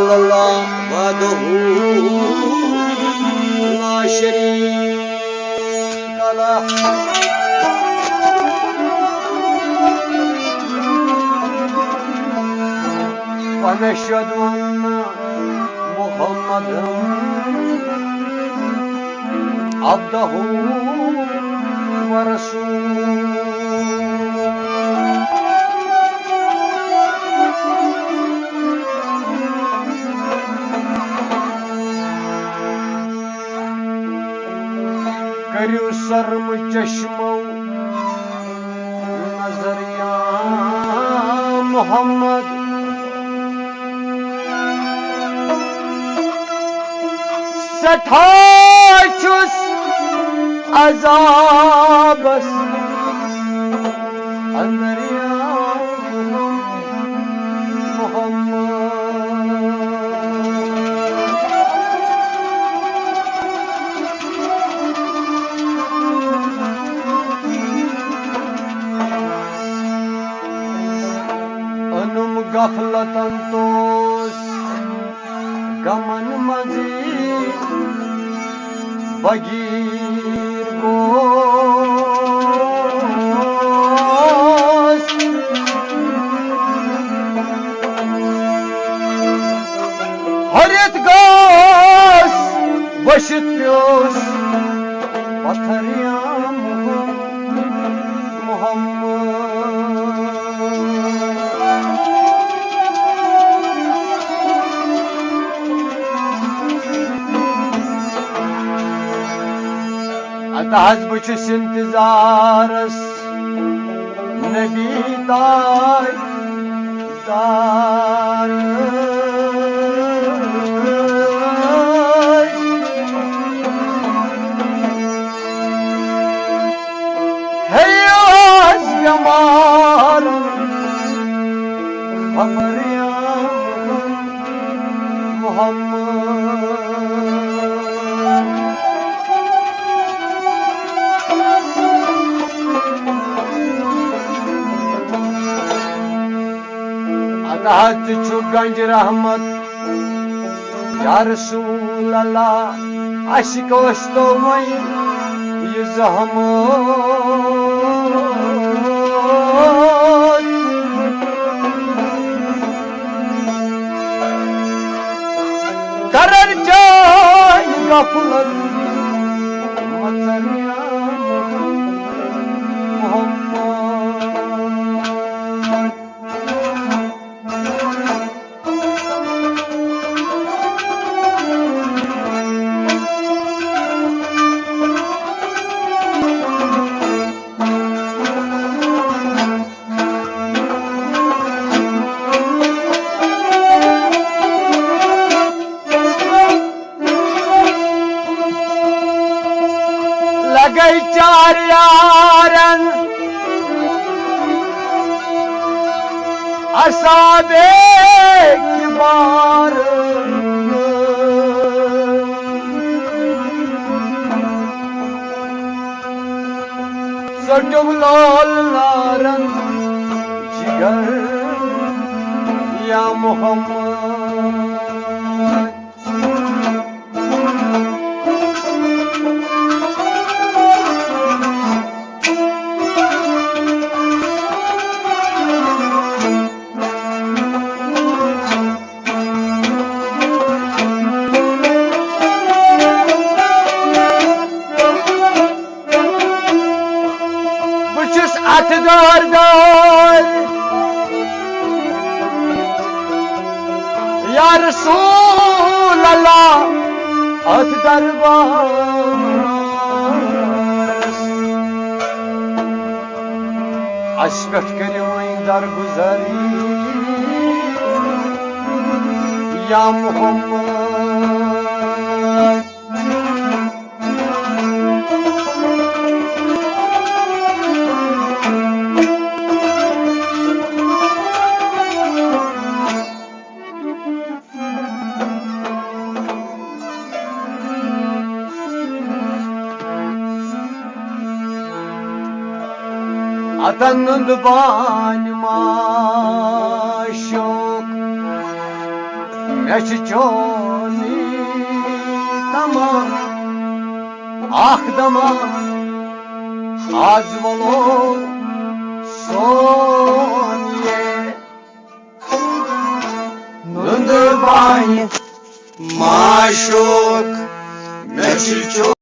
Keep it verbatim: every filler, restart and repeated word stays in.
الله وحده لا شريك له. ونشهد أن محمدا عبده ورسوله. کٔرِو سرمہٕ چشمو نظر یا محمد۔ سٮ۪ٹھاہ چھُس عذابس اندر یا محمد۔ أنُم غفلتن توس غمن منٛزٕے بغیر گوس۔ ہرِتھ گوس، ؤسِتھ پیوس پتھر یا محمد۔ ادٕ حظ بہٕ چھُس انتظارس نبی تاج دار۔ ہے یہِ ٲس بٮ۪مارن خبر یا محمد۔ ادٕ حظ ژٕ چھُکھ گنج رحمت یا رسول اللہ، اسہِ کٲنٛسہِ تو وۄنۍ یہِ زحمت۔ کرن چٲنۍ غفلت مژر یا محمد۔ لگے چار یارن اصحاب کبار۔ ژٔٹِم لال نارن جگر یا محمد۔ بہٕ چھُس اَتھٕ دار دار یا رسول اللہ، اَتھ دربارس۔ اَسہِ پٮ۪ٹھ کٔرِو وۄنۍ درگُزر یا محمد۔ اتن نُند بانہِ ما شوق۔ مےٚ چھِ چونی تمام اکھ دمام، از وَلو سون یہِ نُنٛدٕ بانہِ معشوق۔ مےٚ چھِ چونی